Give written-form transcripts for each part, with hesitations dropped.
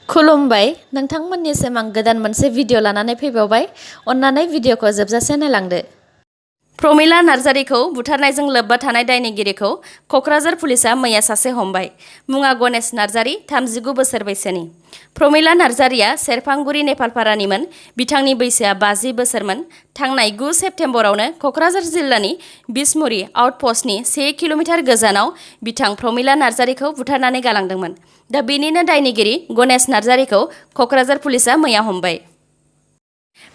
खुलुमबाय नोंथांमोननिसिम आं गोदान मोनसे भिडिअ लानानै फैबावबाय। अन्नानै भिडिअखौ जोबजासे नायलांदो। प्रमिला नार्जारीखौ बुथारनायजों लोब्बा थानाय दायनिगिरिखौ क'क्राझार पुलिसा मैया सासे हमबाय। मुङा गणेश नार्जारी, 39 बोसोर बैसोनि। प्रमिला नार्जारीया सेरफांगुरि नेपालपारानिमोन। बिथांनि बैसोआ 50 बोसोरमोन। थांनाय 9 सेप्तेम्बरावनो क'क्राझार जिल्लानि बिसमुरि आउटप'स्टनि 1 किल'मिटार गोजानाव बिथां प्रमिला नार्जारीखौ बुथारनानै गालांदोंमोन। दा बेनिनो दायनिगिरि गणेश नार्जारीखौ क'क्राझार पुलिसा मैया हमबाय।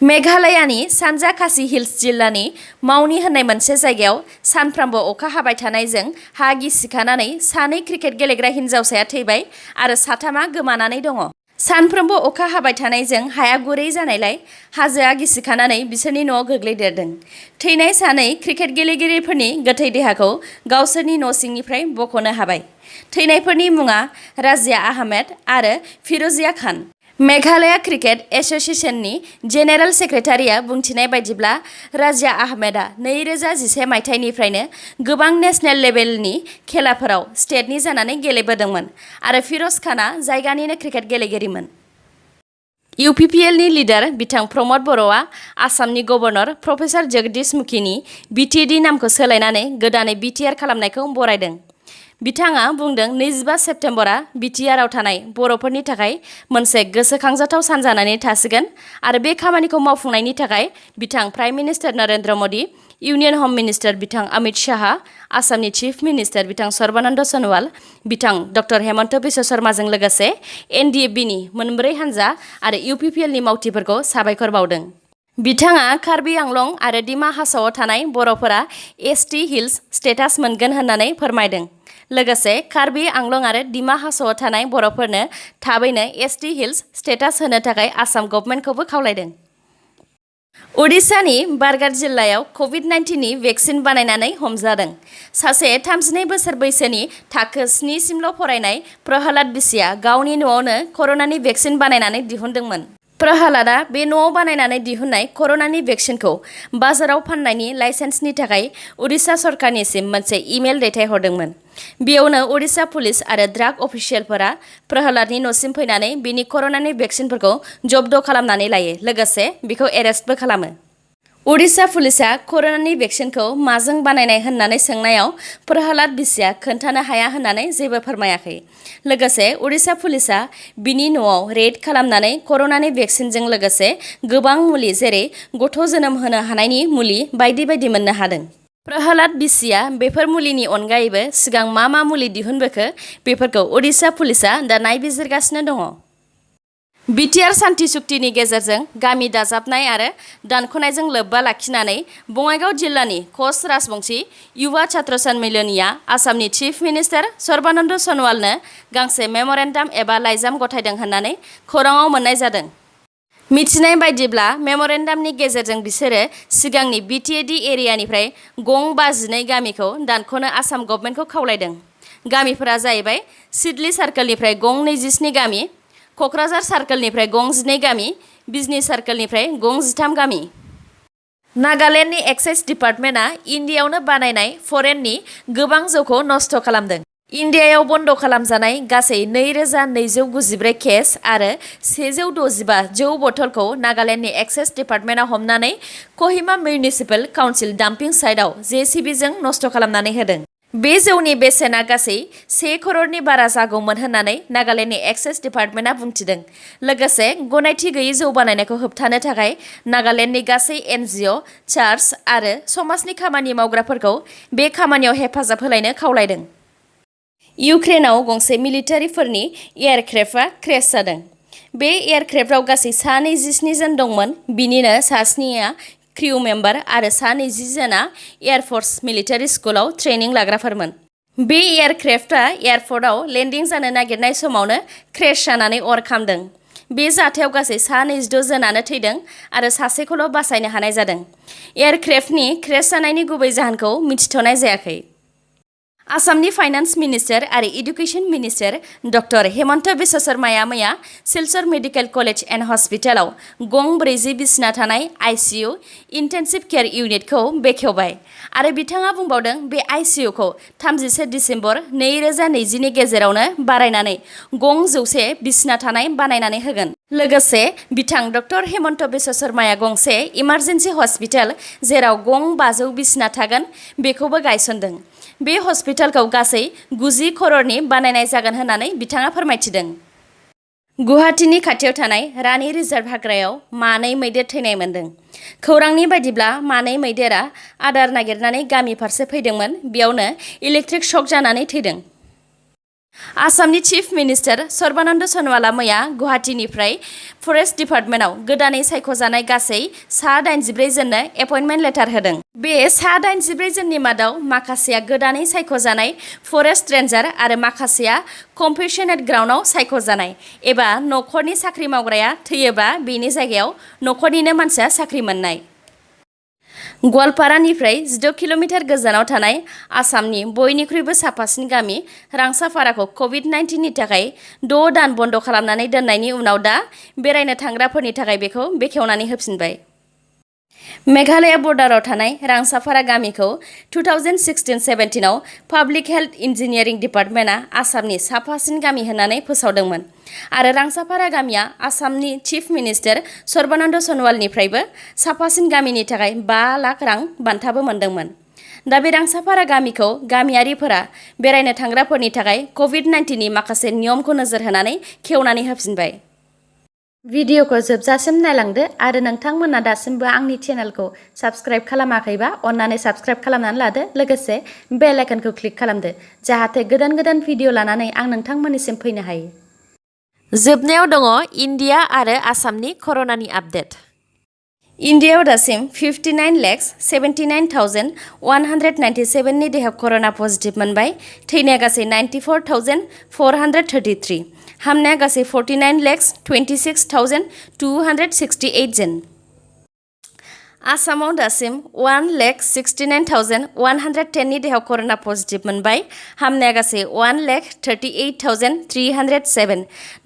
मेघालयानि सानजा खासि हिल्स जिल्लानि मावनी होननाय मोनसे जायगायाव सानफ्रामबो अखा हाबाय थानायजों हा गिसिखानानै सानै क्रिकेट गेलेग्रा हिन्जावसाया थैबाय आरो साथामा गोमानानै दङ। सानफ्रोमबो अखा हाबाय थानायजों हाया गुरै जानायलाय हाजोआ गिसिखानानै बिसोरनि न'आव गोग्लैदेरदों। थैनाय सानै क्रिकेट गेलेगिरिफोरनि गोथै देहाखौ गावसोरनि न' सिंनिफ्राय बख'नो हाबाय। थैनायफोरनि मुङा राजिया आहमेद आरो फिर'जिया खान। मेघालया क्रिकेट एस'सिएशननि जेनेरेल सेक्रेटारिया बुंथिनाय बायदिब्ला राजिया आहमेदआ 2011 मायथाइनिफ्रायनो गोबां नेशनेल लेभेलनि खेलाफोराव स्टेटनि जानानै गेलेबोदोंमोन आरो फिर'ज खानआ जायगानिनो क्रिकेट गेलेगिरिमोन। इउपिपिएलनि लिडार बिथां प्रमद बर'आ आसामनि गभर्नर प्रफेसार जगदीश मुखीनि बिटिएडि नामखौ सोलायनानै गोदानै बिटिआर खालामनायखौ बरायदों। बिथाङा बुंदों 25 सेप्तेम्बरा बिटिआरआव थानाय बर'फोरनि थाखाय मोनसे गोसोखांजाथाव सान जानानै थासिगोन आरो बे खामानिखौ मावफुंनायनि थाखाय बिथां prime minister Narendra Modi, union हम मिनिस्टार बिथां अमित शाह, आसामनि चिफ मिनिस्टार बिथां सर्बानन्द सन'वाल, बिथां डक्टर हेमन्त बिश्व शर्माजों लोगोसे एनडिएफबिनि मोनब्रै हान्जा आरो इउपिपिएलनि मावथिफोरखौ साबायखर बावदों। बिथाङा कार्बि आंलं आरो दिमा हासावआव थानाय बर'फोरा एसटि हिल्स स्टेटास मोनगोन होननानै फोरमायदों। लोगोसे कार्बि आंलं आरो दिमा हासावआव थानाय बर'फोरनो थाबैनो एसटि हिल्स स्टेटास होनो थाखाय आसाम गभर्नमेन्टखौबो खावलायदों। उडिशानि बारगार जिल्लायाव कभिड-19नि भेक्सिन बानायनानै हमजादों। सासे 32 बोसोर बैसोनि थाखो 7 सिमल' फरायनाय प्रहलाद बिसिया गावनि न'आवनो कर'नानि भेक्सिन बानायनानै दिहुनदोंमोन। प्रहलादआ बे न'आव बानायनानै दिहुननाय कर'नानि भेक्सिनखौ बाजाराव फाननायनि लाइसेन्सनि थाखाय उडिशा सरकारनिसिम मोनसे इमेल दैथायहरदोंमोन। बेयावनो उडिशा पुलिस आरो ड्राग अफिसियेलफोरा प्रहलादनि न'सिम फैनानै बिनि कर'नानि भेक्सिनफोरखौ जब्द खालामनानै लायो, लोगोसे बिखौ एरेस्टबो खालामो। उडिशा पुलिसा कर'नानि भेक्सिनखौ माजों बानायनाय होननानै सोंनायाव प्रहलाद बिसिया खोन्थानो हाया होननानै जेबो फोरमायाखै। लोगोसे उडिशा पुलिसा बिनि न'आव रेड खालामनानै कर'नानि भेक्सिनजों लोगोसे गोबां मुलि जेरै गथ' जोनोम होनो हानायनि मुलि बायदि बायदि मोननो हादों। प्रहलाद बिसिया बेफोर मुलिनि अनगायैबो सिगां मा मा मुलि दिहुनबोखो बेफोरखौ उडिशा पुलिसा दा नायबिजिरगासिनो दङ। बिटिआर सान्थि सुक्तिनि गेजेरजों गामि दाजाबनाय आरो दानख'नायजों लोब्बा लाखिनानै बङाइगाव जिल्लानि कच राजबंशी युवा छात्र सन्मिलनीआ आसामनि चिफ मिनिस्टार सर्बानन्द सन'वालनो गांसे मेम'रेन्डाम एबा लाइजाम गथायदों होननानै खौराङाव मोननाय जादों। मिथिनाय बायदिब्ला मेम'रेन्डामनि गेजेरजों बिसोरो सिगांनि बिटिएडि एरियानिफ्राय गं 52 गामिखौ दानख'नो आसाम गभर्नमेन्टखौ खावलायदों। गामिफोरा जाहैबाय सिडली सार्कोलनिफ्राय गं 27 गामि, क'क्राझार सार्कोलनिफ्राय गं 12 गामि, बिजनी सार्कोलनिफ्राय गं 13 गामि। नागालेन्डनि एक्साइज डिपार्टमेन्टआ इन्डियायावनो बानायनाय फरेननि गोबां जौखौ नस्थ' खालामदों। इन्डियायाव बन्द' खालामजानाय गासै 2293 केस आरो 165 जौ बथलखौ नागालेन्डनि एक्साइज डिपार्टमेन्टआ हमनानै कहिमा मिउनिसिपेल काउन्सिल डाम्पिं साइटआव जेसिबिजों नस्थ' खालामनानै होदों। बे जौनि बेसेना गासै 1 करोड़नि बारा जागौमोन होननानै नागालेन्डनि एक्साइज डिपार्टमेन्टआ बुंथिदों। लोगोसे गनायथि गैयै जौ बानायनायखौ होबथानो थाखाय नागालेन्डनि गासै एनजिअ, चार्च आरो समाजनि खामानि मावग्राफोरखौ बे खामानियाव हेफाजाब होलायनो खावलायदों। इउक्रेनाव गंसे मिलिटारिफोरनि एयारक्रेफ्टआ क्रेश जादों। बे एयारक्रेफ्टआव गासै 27 जन दंमोन, बिनिनो 7आ क्रिउ मेम्बार आरो 20 जना एयारफर्स मिलिटारि स्कुलाव ट्रेनिं लाग्राफोरमोन। बे एयारक्रेफ्टआ एयारपर्टआव लेन्डिं जानो नागिरनाय समावनो क्रेश जानानै अर खामदों। बे जाथायाव गासै 26 जनानो थैदों आरो सासेखौल' बासायनो हानाय जादों। एयारक्रेफ्टनि क्रेश जानायनि गुबै जाहोनखौ मिथिथ'नाय जायाखै। आसामनि फाइनान्स मिनिस्टार आरो education minister doctor Himanta Biswa शर्माया मैया सिलचर मेडिकेल कलेज एन्ड हस्पिटालाव गं 40 बिसिना थानाय आइसिइउ इन्टेन्सिभ केयार इउनिटखौ बेखेवबाय आरो बिथाङा बुंबावदों बे आइसिइउखौ 31 दिसेम्बर 2020 नि गेजेरावनो बारायनानै गं 100 बिसिना थानाय बानायनानै होगोन। लोगोसे बिथां डक्टर हेमन्त बिश्व शर्माया गंसे इमारजेन्सि हस्पिटाल जेराव गं 500 बिसिना थागोन बेखौबो गायसनदों। बे हस्पिटालखौ गासै 90 करोड़नि बानायनाय जागोन होननानै बिथाङा फोरमायथिदों। गुवाहाटीनि खाथियाव थानाय रानि रिजार्भ हाग्रायाव मानै मैदेर थैनाय मोन्दों। खौरांनि बायदिब्ला मानै मैदेरा आदार नागिरनानै गामि फारसे फैदोंमोन, बेयावनो इलेक्ट्रिक शक जानानै थैदों। आसामनि चिफ मिनिस्टार सर्बानन्द सन'वाला मैया गुवाहाटीनिफ्राय फरेस्ट डिपार्टमेन्टआव गोदानै सायख'जानाय गासै सा 84 जननो एपइन्टमेन्ट लेटार होदों। बे सा 84 जननि मादाव माखासेया गोदानै सायख'जानाय फरेस्ट रेन्जार आरो माखासेया कम्पेशनेट ग्राउन्डआव सायख'जानाय एबा नखरनि साख्रि मावग्राया थैयोबा बेनि जायगायाव नखरनिनो मानसिया साख्रि मोननाय। गवालपारानिफ्राय 16 किल'मिटार गोजानाव थानाय आसामनि बयनिख्रुइबो साफासिन गामि रांसाफाराखौ कभिड-19 नि थाखाय 6 दान बन्द खालामनानै दोननायनि उनाव दा बेरायनो थांग्राफोरनि थाखाय बेखौ बेखेवनानै होफिनबाय। मेघालया बर्डाराव थानाय रांसाफारा गामिखौ 2016-17 आव पाब्लिक हेल्थ इन्जिनियारिं डिपार्टमेन्टआ आसामनि साफासिन गामि होननानै फोसावदोंमोन आरो रांसाफारा गामिया आसामनि चिफ मिनिस्टार सर्बानन्द सन'वालनिफ्रायबो साफासिन गामिनि थाखाय 5 लाख रां बान्थाबो मोनदोंमोन। दा बे रांसाफारा गामिखौ गामियारिफोरा बेरायनो थांग्राफोरनि थाखाय कभिड-19 नि माखासे नियमखौ नोजोर होनानै खेवनानै होफिनबाय। भिडिअखौ जोबजासिम नायलांदो आरो नोंथांमोना दासिमबो आंनि चेनेलखौ साबस्क्राइब खालामाखैबा अन्नानै साबस्क्राइब खालामनानै लादो, लोगोसे बेल आइकनखौ क्लिक खालामदो जाहाथे गोदान गोदान भिडिअ लानानै आं नोंथांमोननिसिम फैनो हायो। जोबनायाव दङ इन्डिया आरो आसामनि कर'नानि आपडेट। इन्डियायाव दासिम 59,79,197 नि देहा कर'ना पजिटिभ मोनबाय। थैनाया गासै 94,433। हामनाया गासै 49,26,268 जन। आसामाव दासिम 1,69,110 नि देहा कर'ना पजिटिभ मोनबाय। हामनाया गासै 1,38,307।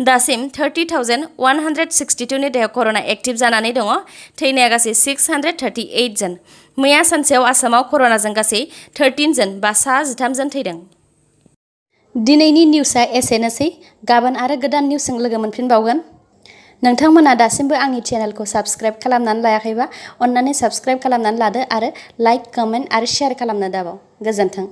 दासिम 30,162 नि देहा कर'ना एक्टिभ जानानै दङ। थैनाया गासै 638 जन। मैया सानसेयाव आसामाव कर'नाजों गासै 13 जन बा 13 जन थैदों। दिनैनि निउसआ एसेनोसै। गाबोन आरो गोदान निउसजों लोगो मोनफिनबावगोन। नोंथांमोना दासिमबो आंनि चेनेलखौ साबस्क्राइब खालामनानै लायाखैबा अन्नानै साबस्क्राइब खालामनानै लादो आरो लाइक, कमेन्ट आरो शेयार खालामनो दाबाव। गोजोन्थों।